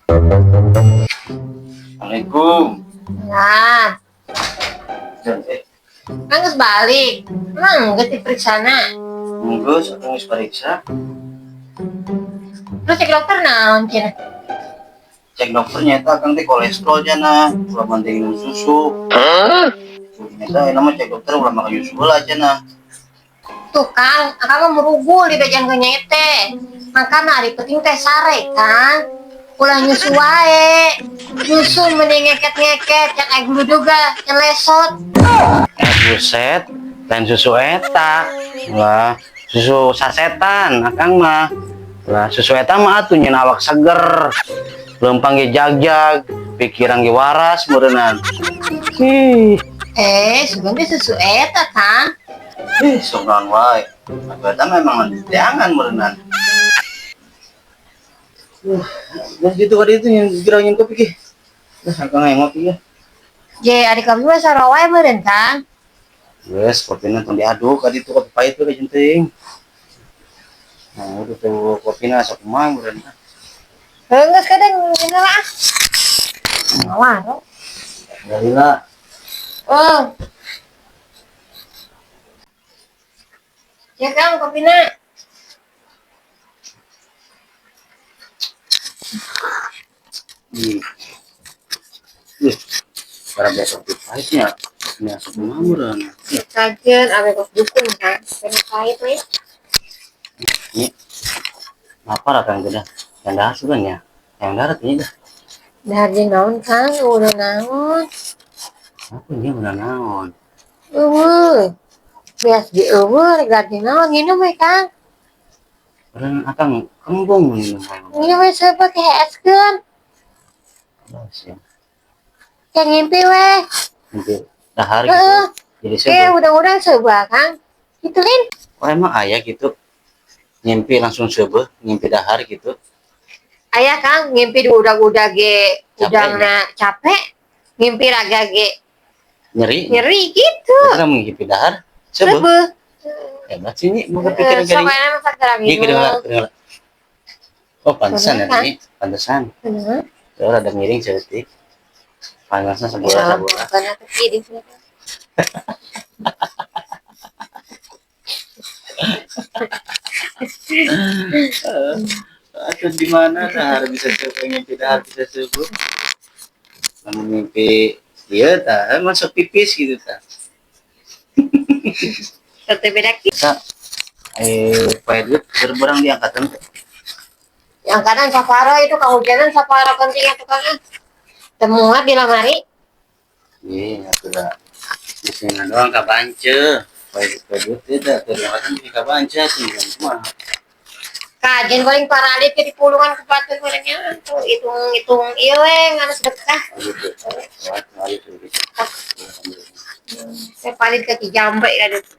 Assalamualaikum. Nah, Dan kan geus balik. Emang geus diperiksana. Geus aku geus periksa. Terus cek dokter naon cenah? Cek dokternya eta akang teh kolesterol cenah, ulah manteng minum susu. Ternyata mah cek dokter ulah makan susu lah cenah. Tuh Kang, akang mah merugul di bejan ke teh. Makana ari penting teh sare, Kang. Ulah nyusu wae. Nyusu mending ngeket-ngeket, cek aing juga, celesot. Eh buset, lain susu eta. Lah, susu sasetan akang mah. Lah, susu eta mah atuh nyeun awak seger. Lempang ge jag-jag, pikiran ge waras meureunnan. Ih, Eh, sugan teh susu eta, Kang. Ih, sok naon wae. Atuh eta memang jangan meureunnan. Geus gitu kali itu yang gerangin kopi ki. Lah, akang hayang ngopi ya. Je, ari kami mah sarua wae meureun, Kang. Geus, kopina tong diaduk kadi itu kopi pahit we kajenting. Nah, udah tuh kopina sok kumaha meureun. Heuh, geus kadang ngene lah. Ngawaro. Alhamdulillah. Oh. Ya Kang, kopina. Ih, para besok kopi pahitnya. Ini asup kumaha meureun. Kajen awe kos dukun, Kang. Kena pahit we. Ini lapar akang teh dah. Yang dahar sugan ya. Yang darat ini dah. Dahar jeung naon, Kang? Udah naon? Apa ini udah naon? Eueuh. Beas ge eueuh, rek dahar jeung naon nginum we, Kang. Meureun akang kembung minum. Nginum we seubeuh keheeskeun. Alas ya. Kayak ngimpi we. Mimpi dahar gitu. Heeh. Jadi Oke, seubeuh. udah-udah seubeuh, Kang. Gitu, Lin. Oh emang aya gitu. Ngimpi langsung seubeuh, ngimpi dahar gitu. Aya, Kang, ngimpi di udag-udag ge Capek, udangna capek. Ngimpi raga ge Nyeri. nyeri gitu. Berarti kamu ngimpi dahar, seubeuh. Seubeuh. Hebat sih ini, mau kepikiran Sok gini. aya mah sageura Iya, kedengeran, nginum. kedengeran. Oh, pantesan ya Bener, Kang. ini, pantesan. Bener. Ya rada miring sedetik. Panasnya sebelah Ya, sebelah. karena kecil di sini. Atau di mana dahar bisa coba ngimpi dahar bisa sebut. Kamu mimpi iya tah, masuk pipis gitu tah. Tetep beda ki. Sa pae duit berberang di angkatan teh. Yang kanan saparo itu kehujanan saparo kencingnya tukang ah. Temuat di lamari. Iya, atuh da. Di sini doang ka bance. Pae duit teh da teu di angkatan di ka bance atuh kumaha. Kajian paling paralit ke di pulungan ke batur mereka tuh hitung-hitung iya we ngan sedekah. Oh, gitu. Wah, kemarin tuh gitu. Saya paling ke Kijambe kan itu.